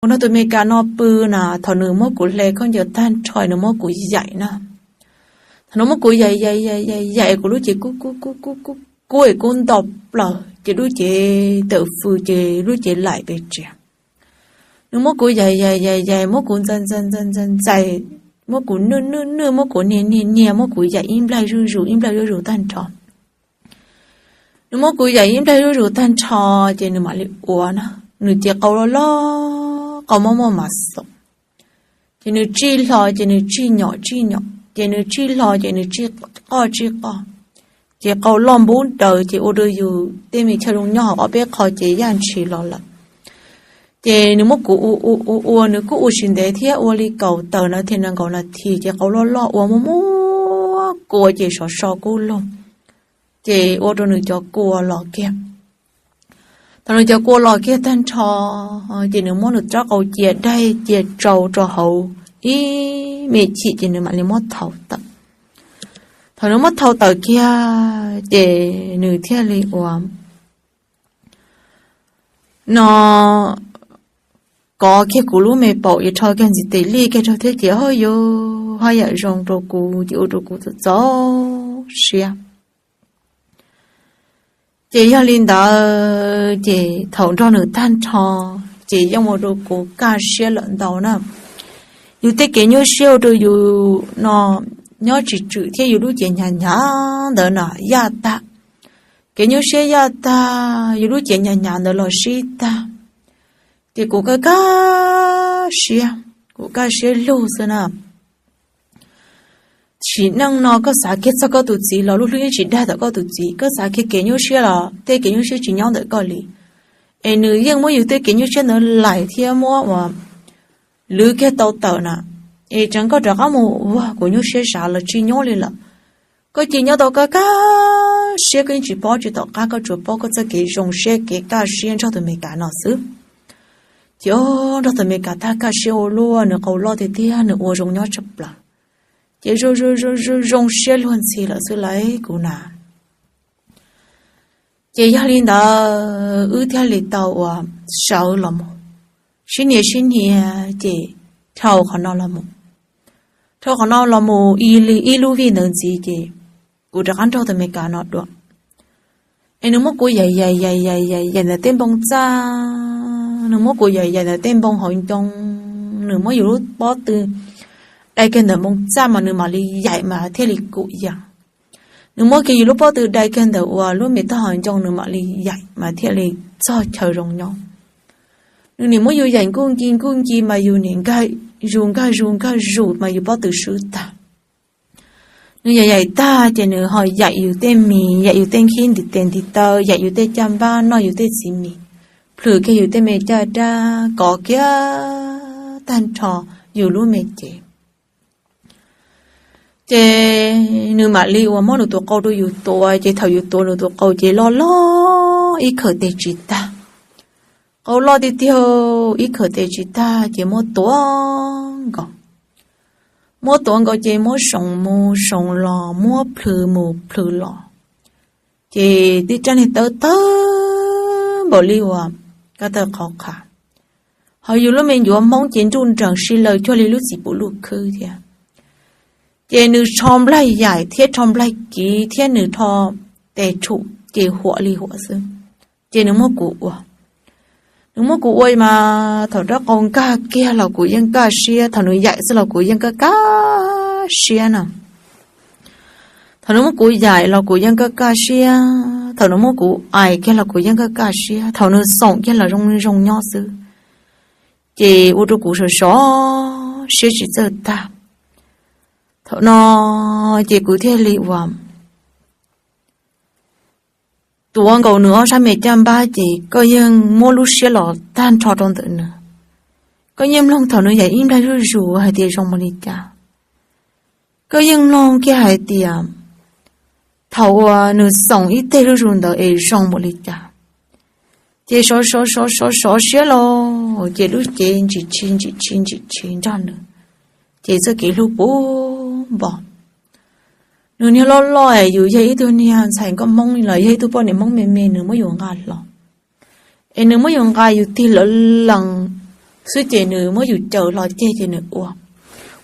Kuv nrog tus Amelikas no pw na, thaum nws muab kuv hle khaub ncaws tag nrho nws muab kuv yaim na. Thaum nws muab kuv yaim yaim yaim yaim yaim kuv lub cev kub kub kub kub kub kub es kub nto plaws ces lub cev tawm fws ces lub cev laim pes tsev. Nws muab kuv yaim yaim yaim yaim, muab kuv ntxais ntxais ntxais ntxais ntxais, muab kuv nwj nwj nwj, muab kuv niag niag niag, muab kuv yaim ib nplaig zuj zus ib nplaig zuj zus tag nrho. Nws muab kuv yaim ib nplaig zuj zus tag nrho ces nws mam li ua na. Nws ces qau loj loj, qau muaj muaj mas xoom. Ces nws tsij hlo ces nws tsij nyom tsij nyom, ces nws tsij hlo ces nws tsij qoj tsij qoj. Ces qau loj npub daws ces ua rau yus tej me chaw zoo nyob hauv ob peb qho ces yaj ntshis los lawm. Ces nws muab kuv ua ua ua ua, nws kuj ua tsis ntev thiab, ua li kaum tawm no thiab nees nkaum nas this ces qau loj loj ua muaj muaj kua ces sov so kub loog. Ces ua rau nws cov kua los kiag. Thaum nws cov kua los kiag tag nrho, ces nws muab nws rab qau cia daig cia tsau rau hauv ib me chim ces nws mam li muab thau tawm. Thaum nws muab thau tawm kiag ces nws thiaj li ua no, kov kiag kuv lub me paum es rho kiag ntxiv tes liaj kiag rau thiab ces ho yuav haj yam zoo rau kuv ces ua rau kuv txaus txaus siab. Ces yog li ntawd ces thaum nrog nws tag nrho ces yeej ua rau kuv kaj siab lawm ntau na. Yus tej kev nyuaj siab ua rau yus no nyob tsis tswm thiab yus lub cev hnyav hnyav ntawd no yaj tag. Kev nyuaj siab yaj tag, yus lub cev hnyav hnyav ntawd los sib tag. Ces kuv kaj kaj siab, kuv kaj siab lug xwb na. Sim neej no koj xav kiag txog koj tus txiv los lub hlwb yeej tsis dag tom koj tus txiv, koj xav kiag kev nyuaj siab los tej kev nyuaj siab tsis nyob ntawm koj li. Es nws yeej muab yus tej kev nyuaj siab ntawd laim thiab muab ua lwv kiag tau tawm na. Es tseev koj rov qab mus ua kuv nyuaj siab sav los tsis nyuaj li lawm. Koj cia nyob tau kaj kaj siab, koj yeej tsis paub tsis tom qab, koj tsuas paub koj txoj kev zoo siab kev kaj siab nrog tus Amelikas no xwb. Ces nrog tus Amelikas tag kaj siab ua luaj, nws qau loj tiag tiag, nws ua zoo nyob tshaj plaws. Ces zoo zoo zoo siab luag ntxhi lawm xwb lauj kuv na. Ces yog li ntawd wb thiaj li tau uas sawv los mus, sib nias sib nias ces dhau qhov no los mus. Dhau qhov no los mus ib li ib lub vij ntawd ntxiv ces kuv rov qab nrog tus Amelikas no dua. Es nws muab kuv yaim yaim yaim yaim yaim yaim ntawm tej npoo txaj, nws muab kuv yaim yaim ntawm tej npoo hauv ncoo, nws muab yus lub pob tw dai kiag ntawm npoo txaj mas nws mam li yaim mas thiaj li kum yam. Nws muab kiag yus lub pob tw dai kiag ntawm uas lub me tog hauv ncoo nws mam li yaim mas thiaj li txog chaw zoo nyob. Nws nim muab yus yaim nkuj nki nkuj nki mas yus nim nkag zus nkag zus nkag zus mas yus pob tw swb tag. Nws yaim yaim tag ces nws ho yaim yus tej mis, yaim yus tej nkhib ntiv tes ntiv taw, yaim yus tej caj npab, noj yus tej txiv mis, plhws kiag yus tej me caj dab, kov kiag tag nrho yus lub me cev. Ces nws mam li uas muab nws tus qau rau yus tuav, ces thaum yus tuav nws tus qau ces loj loj ib khawm tes tsis tag. Qau loj tiag tiag, ib khawm tes tsis tag ces muab tuav nkaus. Muab tuav nkaus ces muab soom mus soom los, muab plhws mus plhws los. Ces tib rab niag tawv tawv npaum li uas ko taw qhauv qhav. Ho yus lub me ncuav Hmoob ces nruj nreem si laws cuag li lub txiv pum luj khwb thiab. Ces nws rho nplaig yaim thiab rho nplaig kiv thiab nws rho tes tshum ces huam li huam xwb. Ces nws muab kuv ua, nws muab kuv ua mas thaum rab qau nkag kiag los kuv yeej kaj siab, thaum nws yaim xwb los kuv yeej kaj kaj siab na. Thaum nws muab kuv yaim los kuv yeej kaj kaj siab, thaum nws muab kuv aim kiag los kuv yeej kaj kaj siab, thaum nws xoom kiag los zoo zoo nyob xwb. Ces ua rau kuv sov sov siab tsis txawj tag. Thaum no ces kuv thiaj li uas tuav nkaus nws ob sab me caj npab ces koj yeej muab lub siab los tag nrho rau ntawm nws. Koj yeej mloog thaum nws yaim ib nplag zuj zus hais tias zoo mus li cas. Koj yeej mloog kiag hais tias thaum uas nws xoom ib teg zuj zus ntawd es zoo mus li cas. Ces sov sov sov sov sov siab los ces lub cev ntsim tshis ntsim tshis ntsim tshis nrog nws, ces txoj kev hlub puv npo. Nws niag loj loj es yus yog ib tug niag ntxhais nkauj Hmoob los yog ib tug poj niam Hmoob me me nws muab yus nqa hlo, es nws muab yus nqa yus tig lawv lees xwb ces nws muab yus caws hlo ceg ces nws ua.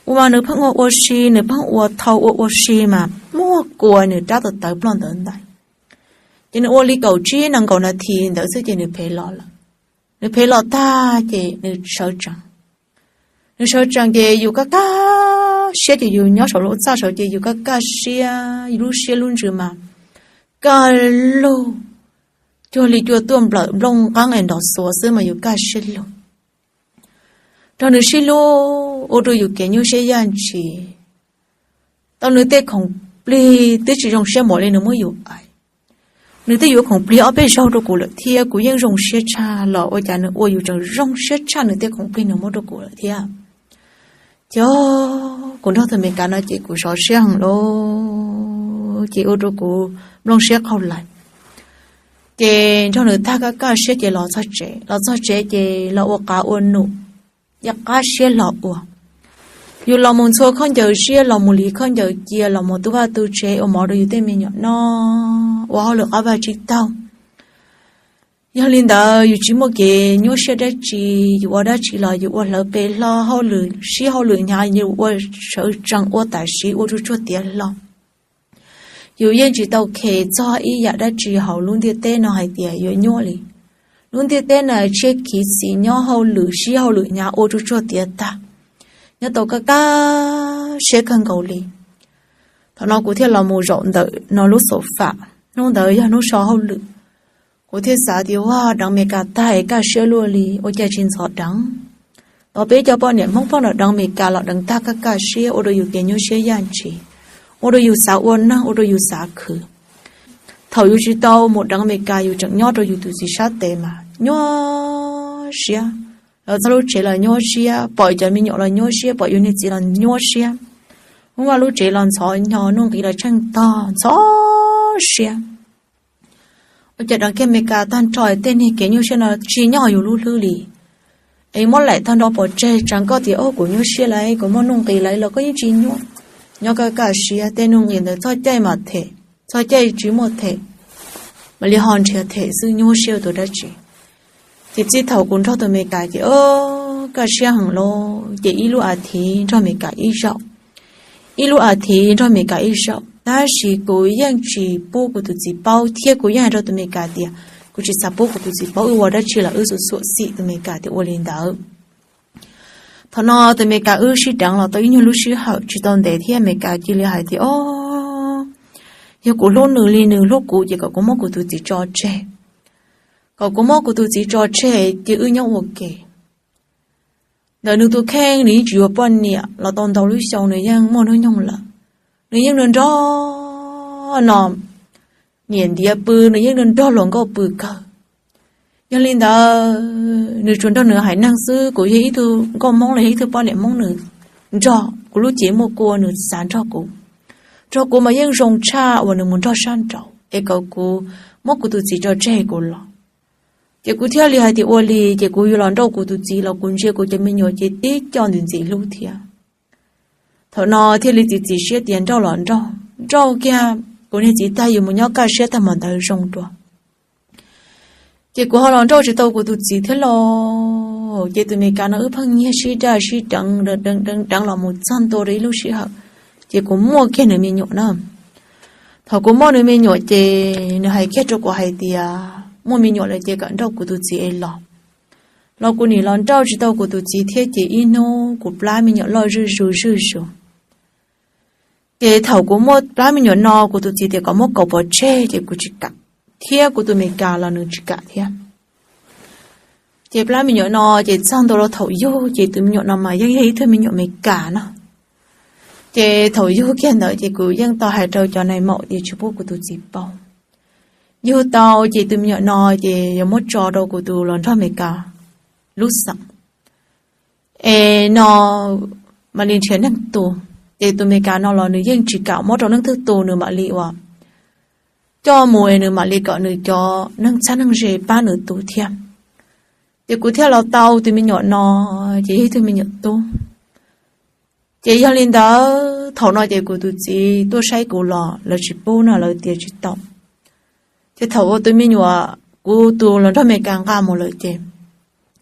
Ua mas nws pheej ua ua si, nws pheej ua thau ua ua si mas muaj kua nws rab tawv tawv ploj ntawd ntag. Ces nws ua li kaum tsib nees nkaum nas this ntawd xwb ces nws phem los lawm. Nws phem los tag ces nws sawv tsees. Nws sawv tsees ces yus kaj kaj siab ces yus nyob saum lub txaj saud ces yus kaj kaj siab, yus lub siab lub ntsws mas kaj lug, cuag li cua tuaj nplawm nplooj nqeeb es nrov xuav xwb mas yus kaj siab lug. Nrog nws sib hlub ua rau yus kev nyuaj siab yaj ntshis. Tau nws tej khoom plig twb tsis zoo siab npaum li nws muab yus aim. Nws twb yuav khoom plig ob peb zaug rau kuv lawm thiab kuv yeej zoo siab tshaj los ua cas nws ua yus tseem zoo siab tshaj nws tej khoom plig nws muab rau kuv lawm thiab. Ces kuv nrog tus Amelikas no ces kuv sov siab heev lawm ces ua rau kuv nplooj siab qaug lawm. Ces nrog nws tag kaj kaj siab ces los txog tsev, los txog tsev ces los ua qav ua num, yog qab siab los ua. Yus los mus ntxhua khaub ncaws siab, los mus liv khaub ncaws cia, los mus tu vaj tu tsev ua mov rau yus tej me nyuam noj, ua hauj lwm qab vaj tsib taug. Yog li ntawd yus tsis muaj kev nyuaj siab dab tsi, yus ua dab tsi los yus ua hlawv pes hlo, hauj lwm sib hauj lwm hnyav yus ua sawv tsees ua tam sim ua tsuag tsuag tiav hlo. Yus yeej tsis tau khes txog ib yam dab tsi hauv lub ntiaj teb no hais tias yuav nyuaj li. Lub ntiaj teb no tshiab khiv xis nyob hauj lwm sib hauj lwm hnyav ua tsuag tsuag tiav tag, nyob tau kaj kaj siab kawg nkaus li. Thaum no kuv thiaj los mus zaum ntawm no lub xaum fam, hnub ntawd yog hnub so hauj lwm. Kuv thiaj xav tias ua deev Amelikas tag es kaj siab luaj li ua cas tsis ntxhov deev. Tau peb cov poj niam Hmoob poj niam deev Amelikas los deev tag kaj kaj siab ua rau yus kev nyuaj siab yaj ntshis, ua rau yus xav ua neeg, ua rau yus xav khwv. Thaum yus tsis tau mus deev Amelikas yus tseem nyob rau yus tus txiv sab tes mas nyuaj siab. Los txog lub tsev los nyuaj siab, pom cov me nyuam los nyuaj siab, pom yus niag txiv los nyuaj siab. Hnub vaj lub tsev los ntxhov hnyo, nuj nqis los tsheej tog ntxhov siab. Ua cas deev kiag Amelikas tag nrho tej niag kev nyuaj siab no tsis nyob yus lub hlwb li. Es muab laim tag nrho pov tseg, tseev koj tias o kuv nyuaj siab lawm, kuv muaj nuj nqis lawm los koj yeej tsis nyuaj. Nyob kaj kaj siab tej nuj nqis ntawd txoj caij mas them, txoj caij tsis muaj them, mam li ho nrhiav them xwb nyuaj siab ua tus dab tsi. Ces txij thaum kuv nrog tus Amelikas ces o kaj siab heev lawm ces ib lub as thiv nrog Amelikas ib zaug, ib lub as thiv nrog Amelikas ib zaug tab sis kuv yeej tsis pub kuv tus txiv paub thiab kuv yeej hais rau tus Amelikas tias kuv tsis xav pub kuv tus txiv paub, wb ua dab tsi los wb xuam xuam xim tus Amelikas tias ua li ntawd. Thaum no tus Amelikas wb sib deev los tau ib nyuag lub sij hawm tsis tau ntev thiab Amelikas cia li hais tias o yog kuv hlub nws li nws hlub kuv ces kom kuv muab kuv tus txiv tso tseg. Kom kuv muab kuv tus txiv tso tseg ces wb nyob ua ke. Ntawm nws tus kheej nws yeej tsis yuav poj niam los tau ntau lub xyoo, nws yeej muaj hnub nyoog lawm. Nws yeej nrog nrog no niam ntiav pw, nws yeej nrog nrog hluas nkauj pw kawg. Yog li ntawd nws tsuas nrog nws haiv neeg xwb, kuv yog ib tug nkauj Hmoob los yog ib tug poj niam Hmoob nws nrog kuv lub cev muaj kua nws xav nrog kuv. Nrog kuv mas yeej zoo tshaj uas nws mus nrog sab nraud es kom kuv muab kuv tus txiv tso tseg kuv los. Ces kuv thiaj li hais tias ua li ces kuv yuav los nrauj kuv tus txiv los kuv ntsia kuv cov me nyuam ces tib co ntxim ntxim hlub thiab. Thaum no thiaj li txiav txim siab tias nrauj los nrauj, nrauj kiag kuv niag txiv tag yus mus nyob kaj siab tag mas ntawd zoo dua. Ces kuv ho los nrauj tsis tau kuv tus txiv thiab los, ces tus Amelikas no wb pheej nyiag sib daj sib deev, deev deev los mus txog ntua rau ib lub sij hawm, ces kuv muaj kiag nws me nyuam na. Thaum kuv muaj nws me nyuam ces nws hais kiag rau kuv hais tias muaj me nyuam lawm ces kom nrauj kuv tus txiv es los. Los kuv nim los nrauj tsis tau kuv tus txiv thiab ces ib hnub kuv plab me nyuam loj zuj zus zuj zus. Ces thaum kuv muaj plab me nyuam no kuv tus txiv tias kom muab kaus pov tseg ces kuv tsis kam, thiab kuv tus Amelikas los nws tsis kam thiab. Ces plab me nyuam no ces txog ntua rau thaum yug ces tus me nyuam no mas yeej yog ib tug me nyuam Amelikas no. Ces thaum yug kiag ntawd ces kuv yeej tau hais rau cov nais maum tias tsis pub kuv tus txiv paub. Yug tau ces tus me nyuam no ces yuav muab tso rau kuv tus los nrog Amelikas lub xeem. Es no mam li nrhiav neeg tu. Ces tus Amelikas no los nws yeej tsis kam muab rau leej twg tu, nws mam li uas coj mus es nws mam li kom nws cov neeg txheeb neeg ze pab nws tu thiab. Ces kuv thiaj los tau tus me nyuam no, ces yog ib tug me nyuam tub. Ces yog li ntawd thaum no ces kuv tus txiv tuaj saib kuv los lawv tsis pub no, lawv tias tsis tau. Ces thaum uas tus me nyuam kuv tus los nrog Amelikas nqa mus lawm ces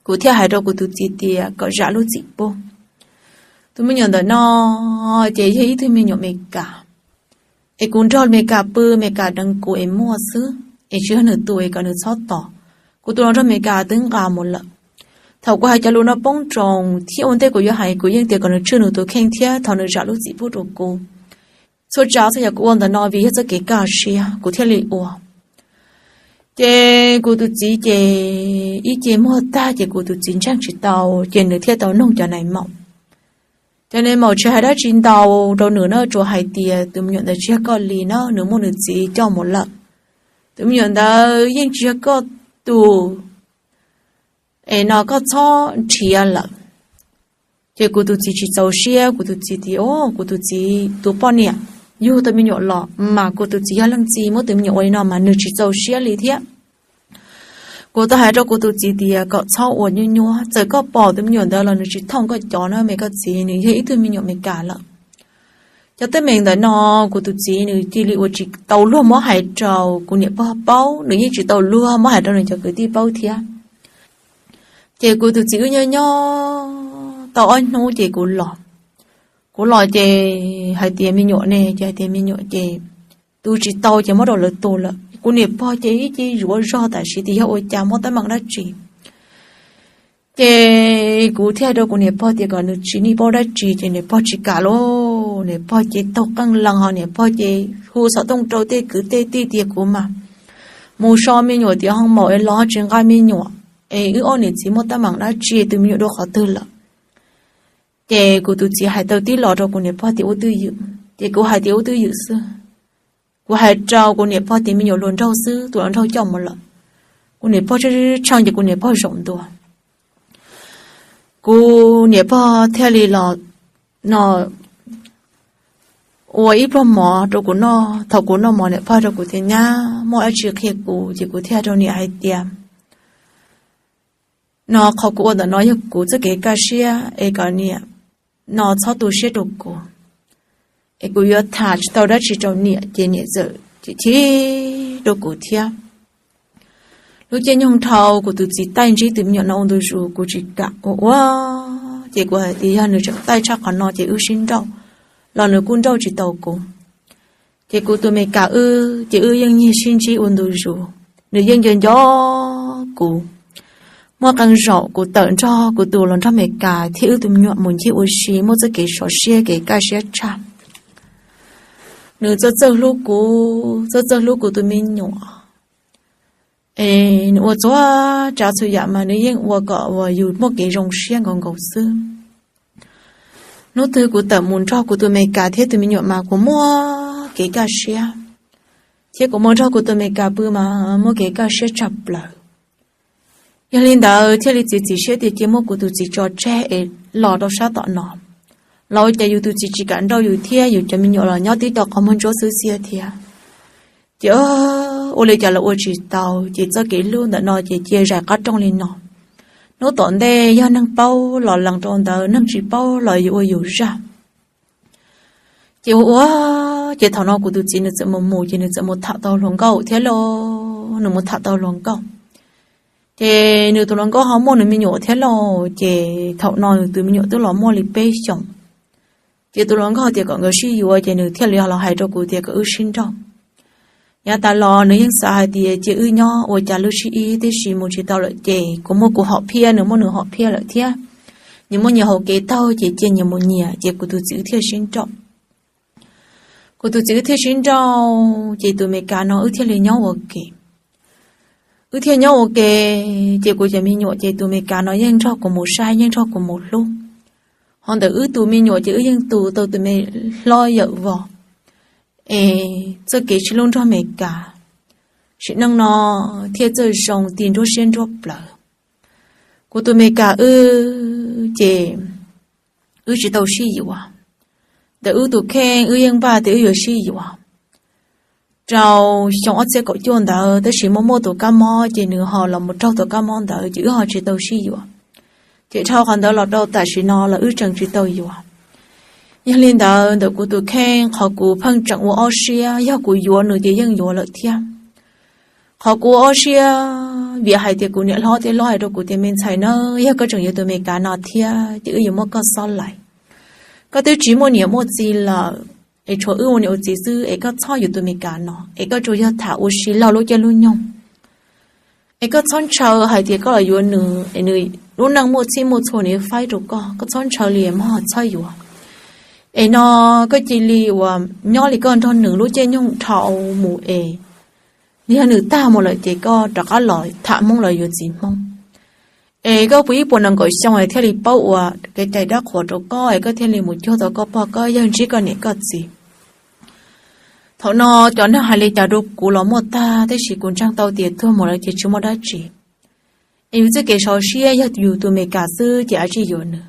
Kuv thiaj hais rau kuv tus txiv tias kom zam lub txim pub. Tus me nyuam ntawm no ces yog ib tug me nyuam Amelikas, es kuv nrog Amelikas pw, Amelikas deev kuv es muaj xwb, es tsis yog nws tus es kom nws txhob tos. Kuv tus los nrog Amelikas twb nqa mus lawm. Thaum kuv hais cov lus no poob nroos thiab ua ntej kuv yuav hais, kuv yeej tias kom nws tswj nws tus kheej thiab thov nws zam lub txim pub rau kuv. Txhua tsav txhua yam kuv ua ntawm no vim yog txoj kev kaj siab kuv thiaj li ua. Ces kuv tus txiv ces ib ce muag tag ces kuv tus txiv ntseeg tsis tau, ces nws thiaj tau nug cov nais maum. Cov nais maum tsis hais dab tsi ntau rau nws na, tsuas hais tias tus me nyuam ntawd tsis yog koj li na, nws muaj nws txiv coj mus lawm. Tus me nyuam ntawd yeej tsis yog koj tus, es no koj txhob nrhiav lawm. Ces kuv tus txiv tsis txaus siab, kuv tus txiv tias, o, kuv tus txiv tus poj niam yug tau me nyuam los mas kuv tus txiv yog leej txiv muab tus me nyuam ua li no mas nws tsis txaus siab li thiab. Kuv tau hais rau kuv tus txiv tias kom txhob ua nyuaj nyuaj, txawm koj pom tus me nyuam ntawd los nws tsis thooj koj cov na me koj txiv, nws yog ib tug me nyuam Amelikas lawm. Cov teeb meem ntawm no kuv tus txiv nws cia li ua tsis tau luag muab hais rau kuv niam pog paub, nws yeej tsis tau luag muab hais rau nws cov kwv tij paub thiab. Ces kuv tus txiv wb nyob nyob tau ob hnub ces kuv los. Kuv los ces hais tias me nyuam ne, ces hais tias me nyuam ces tu tsis tau ces muab rau lawv tu lawm. Kuv niam pog ces ib ce yuav zog tam sim tias yog ua cas muaj teeb meem dab tsi. Ces kuv thiaj hais rau kuv niam pog tias kom nws tsis nij paub dab tsi, ces niam pog tsis kam lauj. Niam pog ces taug qeej lees ho niam pog ces hu xov tooj rau tej kwv tej tij tias kuv mas mus so me nyuam tiav hoo maum es los tsis nqa me nyuam, es wb ob niam txiv muaj teeb meem dab tsi, tus me nyuam dua qhov twg lawm. Ces kuv tus txiv hais tau tib los rau kuv niam pog tias ua twj ywm, ces kuv hais tias ua twj ywm xwb. Kuv hais rau kuv niam pog tias me nyuam hluas nraug xwb, tus hluas nraug coj mus lawm. Kuv niam pog tshee ces kuv niam pog zaum ntua. Kuv niam pog thiaj li los no ua ib pluag mov rau kuv noj. Thaum kuv noj mov niam pog rau kuv tias nyab muaj dab tsi qhia kuv, ces kuv thiaj rau niam hais tias no qhov kuv ua ntawm no yog kuv txoj kev kaj siab es kom niam no txhob tu siab rau kuv, es kuv yuav tham tsis tau dab tsi rau niam ces niam txawm chim chim rau kuv thiab. Lub caij nyoog dhau kuv tus txiv taij ntsib tus me nyuam no ua ntu zus kuv tsis kam ua ua, ces kuv hais tias yog nws tseem taij tshaj qhov no ces wb sib nrauj, los nws kuj nrauj tsis tau kuv. Ces kuv tus me kas wb ces wb yeej nyiag sib ntsib ua ntu zus, nws yeej nco nco kuv. Muaj qee zaum kuv tawm nrog kuv tus los nrog me kas thiab wb tus me nyuam mus ncig ua si muaj txoj kev sov siab kev kaj siab tshaj. Nws txawj txawj hlub kuv, txawj txawj hlub kuv tus me nyuam, es nws ua txhua tsav txhua yam mas nws yeej ua kom uas yus muaj kev zoo siab nkaus nkaus xwb. Hnub twg kuv tawm mus nrog kuv tus me kas thiab tus me nyuam mas kuv muaj kev kaj siab, thiab kuv mus nrog kuv tus me kas pw mas muaj kev kaj siab tshaj plaws. Yog li ntawd thiaj li txiav txim siab tias cia muab kuv tus txiv tso tseg es los rau sab tom no, los ua cas yus tus txiv tsis kam nrauj yus thiab yus cov me nyuam los nyob tib tau qhov muag ntsuab xwb xiab thiab. Ces ua li cas los ua tsis tau, ces txoj kev hlub ntawm no ces cia zais qab rooj li no. Hnub tom ntej yog neeg paub los lees rau ntawd, neeg tsis paub los yuav ua yus zaj. Ces ua ua, ces thaum no kuv tus txiv nws txawm mus mus ces nws txawm mus tham tau hluas nkauj thiab lauj, nws mus tham tau hluas nkauj. Ces nws tus hluas nkauj ho muaj nws me nyuam thiab lauj, ces thaum no nws tus me nyuam twb los muaj li peb xyoos. Ces tus hluas nkauj tias kom nkawd sib yuav, ces nws thiaj li los hais rau kuv tias kom wb sib nrauj. Yav tas los nws yeej xav hais tias cia wb nyob ua cas lub sib ib, tiam sis mus tsis tau lawm ces kuv muaj kuv hom phiaj, nws muaj nws hom phiaj lawm thiab. Nyias muaj nyias hau kev taug ces cia nyias mus nyias, ces kuv tus txiv wb thiaj sib nrauj. Kuv tus txiv wb thiaj sib nrauj, ces tus Amelikas no wb thiaj li nyob ua ke. Wb thiaj nyob ua ke, ces kuv cov me nyuam ces tus Amelikas no yeej nrog kuv mus saib, yeej nrog kuv mus hlub. Ho ntawm wb tus me nyuam ces wb yeej tu tau tus me hlob yawm vos, es txoj kev sib hlub nrog Amelikas, sim neej no thiaj txawj zoo ti nruab siab nruab plawv. Kuv tus Amelikas wb ces wb tsis tau sib yuav. Ntawm wb tus kheej wb yeej npaj tias wb yuav sib yuav rau xyoo ob txhiab kaum cuaj ntawd, tab sis muaj muaj tus kab mob ces nws ho los mus raug tus kab mob ntawd ces wb ho tsis tau sib yuav. Ces dhau qhov ntawd los rau tam sim no los wb tseem tsis tau yuav. Yog li ntawd ntawm kuv tus kheej qhov kuv pheej tseem ua ob siab, yog kuv yuav nws ces yeej yuav lawm thiab. Qhov kuv ua siab vim hais tias kuv niam hlob thiab hlob hais rau kuv tias, me ntxhais na, yog koj tseem yuav tus Amelikas no thiab ces wb yuav muab koj xob laim. Koj twb tsis muaj niam muaj txiv lawm, es tshuav wb ua niam ua txiv xwb, es koj txhob yuav tus Amelikas no, es koj tsuas yog tham ua si laug lub caij lub nyoog. Es koj txhob ntshaw hais tias koj los yuav nws es nws lub neej muaj txhij muaj txhua nws yuav faib rau koj, koj txhob ntshaw li, mog, txhob yuav. Es no koj cia li uas nyob li koj nrog nws lub caij nyoog dhau mus es yog nws tag mus lawm ces koj rov qab los tham Hmoob los yuav txiv Hmoob. Es koj puas ib puas nees nkaum xyoo es thiaj li paub ua kev cai dab qhuas rau koj es koj thiaj li mus cuag tau koj pog koj yawg, ntsib koj niam koj txiv. Thaum no cov neeg hais li cas rau kuv los muaj tag, tab sis kuv ntseeg tau tias tuag mus lawm ces tsis muaj dab tsi. Es yus txoj kev sov siab yog yus tus Amelikas xwb ces ua tsis yuav nws.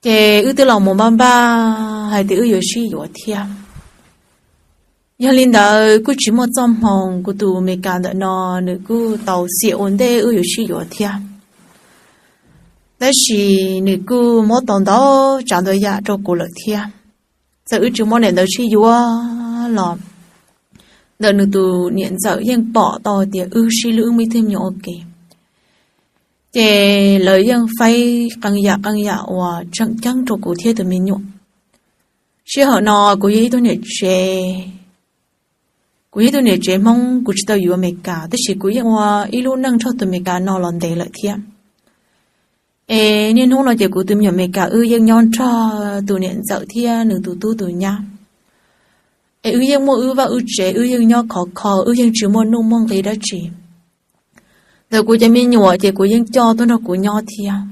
Ces wb twb los mus npaj npaj hais tias wb yuav sib yuav thiab. Yog li ntawd kuj tsis muaj txoj hmoo, kuv tus Amelikas ntawm no nws kuj tau xiam ua ntej wb yuav sib yuav thiab. Tab sis nws kuj muab tau ntau tsav ntau yam rau kuv lawm thiab. Txawm wb tsis muaj daim ntawv sib yuav los ntawm nws tus niam ntxawm yeej pom tau tias wb sib hlub, wb muaj ib tug me nyuam ua ke. Ces lawv yeej faib qee yam qee yam uas tseem ceeb rau kuv thiab tus me nyuam. Sij hawm no kuv yog ib tug niam tsev, kuv yog ib tug niam tsev Hmoob, kuv tsis tau yuav Amelikas, tab sis kuv yeej ua ib lub neej nrog tus Amelikas no los ntev lawm thiab. Es niaj hnub no ces kuv tus me nyuam Amelikas wb yeej nyob nrog tus niam ntxawm thiab nws tus tub tus nyab. Es wb yeej muaj wb vaj wb tsev, wb yeej nyob khov kho, wb yeej tsis muaj nuj muaj nqi dab tsi. Ntawm kuv cov me nyuam ces kuv yeej coj tuaj nrog kuv nyob thiab.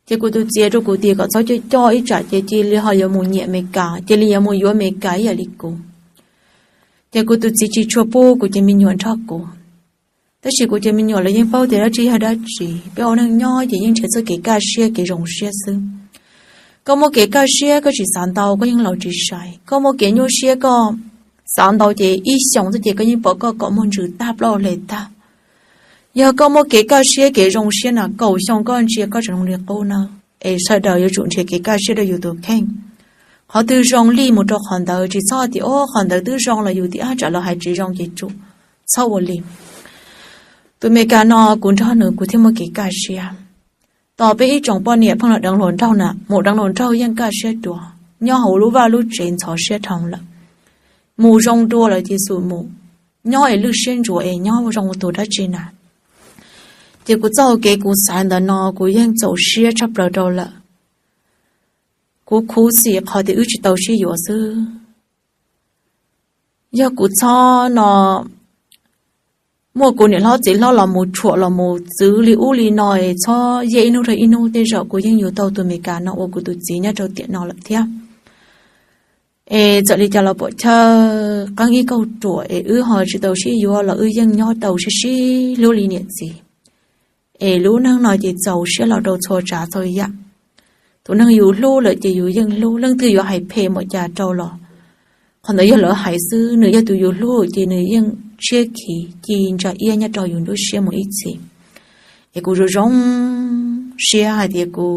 Ces kuv tus txiv rau kuv tias kom txhob coj coj, ib tsam ces cia li ho yuav mus nyiam Amelikas, cia li yuav mus yuav Amelikas ib yam li kuv. Ces kuv tus txiv tsis tshua pub kuv cov me nyuam nrog kuv. Tab sis kuv cov me nyuam lawv yeej paub tias dab tsi yog dab tsi, peb ua neej nyob ces yeej nrhiav txoj kev kaj siab kev zoo siab xwb. Koj muaj kev kaj siab koj tsis xav ntau, koj yeej laus tsis sai. Koj muaj kev nyuaj siab koj xav ntau ces ib xyoos xwb ces koj yeej pom koj kom muag ntsws tag plaub hle tag. Yog koj muaj kev kaj siab kev zoo siab na, kaum xyoo koj ntsia koj tseem zoo li qub na. Es sawv daws yuav tsum nrhiav kev kaj siab rau yus tus kheej. Qhov twg zoo li mus rau qhov ntawd, tsis txhob tias o qhov ntawd twb zoo los yus tias ab tsam lawv hais tsis zoo ces tsum, txhob ua li. Tus Amelikas no kuv nrog nws kuv thiaj muaj kev kaj siab. Tos peb ib tsoom poj niam pheej los deev hluas nraug na, mus deev hluas nraug yeej kaj siab dua. Nyob hauv lub vaj lub tsev ntxhov siab dhau lawm, mus zoo dua lawm ces xum mus, nyob es lwj siab ntsuav es nyob zoo ua tus dab tsi na. Ces kuv txoj hau kev kuv xaiv ntawm no kuv yeej txaus siab tshaj plaws rau lawm. Kuv khuv xim qhov tias wb tsis tau sib yuav xwb. Yog kuv txhob no muaj kuv niam hlob txiv hlob los mus tshuam los mus txwv li ub li no es txhob yaj ib hnub rau ib hnub, tej zaum kuv yeej yuav tau tus Amelikas no ua kuv tus txiv nyob rau tiam no lawm thiab. Es txawm li cas los pom chaw qeeb ib kauj ruam es wb ho tsis tau sib yuav los wb yeej nyob tau sib sib hlub li niam txiv. Es lub neej no ces txaus siab los rau txhua tsav txhua yam. Tus neeg yus hlub lawm ces yus yeej hlub, leej twg yuav hais phem mus cas rau los qhov ntawd yog lawv hais xwb, nws yog tus yus hlub ces nws yeej tshiab khiv ci ntsa iab nyob rau yus nruab siab mus ib txhis. Es kuv zoo zoo siab hais tias kuv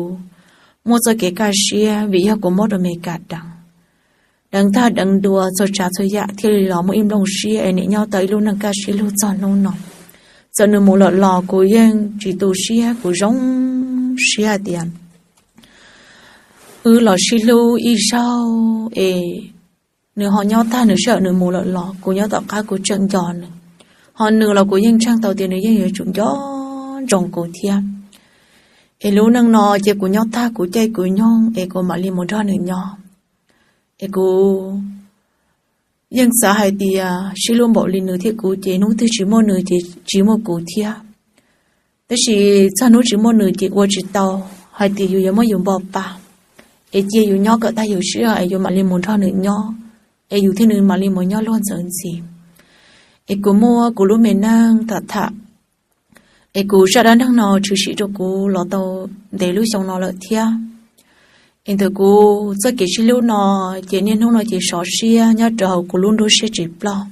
muaj txoj kev kaj siab vim yog kuv mob rau Amelikas deev, deev tag deev dua txhua tsav txhua yam thiaj li los muaj ib nplooj siab es niaj nyob tau ib lub neej kaj siab lug txog hnub no. Txawm nws mus lawm los kuv yeej tsis tu siab, kuv zoo siab hais tias wb los sib hlub ib zaug es nws ho nyob tag, nws sij hawm nws mus lawm los kuv nyob tom qab kuv tseem nco nws, ho nws los kuv yeej ntseeg tau tias nws yeej yuav tsum nco ntsoov kuv thiab. Es lub neej no ces kuv nyob tag kuv caij kuv nyoog es kuv mam li mus nrog nws nyob. Es kuv yeej xav hais tias sib hlub npaum li nws thiab kuv ces hnub twg tsis muaj nws ces tsis muaj kuv thiab. Tab sis txog hnub tsis muaj nws ces ua tsis tau hais tias yus yuav muab yus npo pa, es cia yus nyob kom tag yus sij hawm es yus mam li mus nrog nws nyob, es yus thiab nws mam li mus nyob luag ntxawv ntxhi. Es kuv muab kuv lub me neej tham tham, es kuv zaj dab neeg no tshwm sim rau kuv los tau ntev lub xyoo no lawm thiab. Es ntawm kuv txoj kev sib hlub no ces niaj hnub no ces sov siab nyob rau hauv kuv lub nruab siab tsis ploj.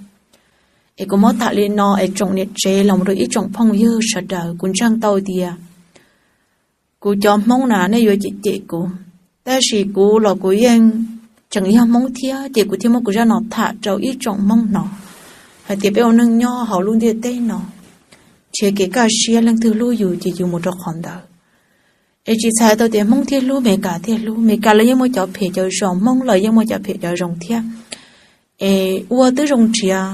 Es kuv muab tham li no es tsoom niam tsev los mus rau ib tsoom phooj ywg sawv daws, kuv ntseeg tau tias kuv cov Hmoob na nej yuav cem cem kuv, tab sis kuv los kuv yeej tseem yog Hmoob thiab ces kuv thiaj muab kuv zaj no tham rau ib tsoom Hmoob hnov. hais tias peb ua neej nyob hauv lub ntiaj teb no, nrhiav kev kaj siab, leej twg hlub yus ces yus mus rau qhov ntawd. Es tsis txhais tau tias Hmoob thiaj hlub, Meskas thiaj hlub, Meskas lawv yeej muaj cov phem cov zoo, Hmoob lawv yeej muaj cov phem cov zoo thiab. Es ua twb zoo nrhiav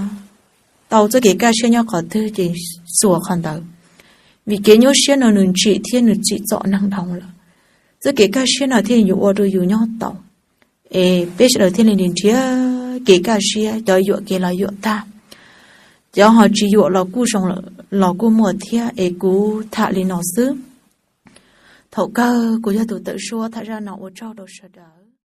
tau txoj kev kaj siab nyob qhov twg ces xuas qhov ntawd, vim kev nyuaj siab no nws ntsim thiab nws tsim txom neeg dhau lawm. Txoj kev kaj siab no thiaj yuav ua rau yus nyob tau. Es peb sawv daws thiaj li nrhiav kev kaj siab, cov yuam kev los yuam tag, cov ho tsis yuam los kuj zoo, los kuj muaj thiab. Es kuv tham li no xwb. Thaum kawg kuv yog tus tawm suab tham zaj no, ua tsaug rau sawv daws.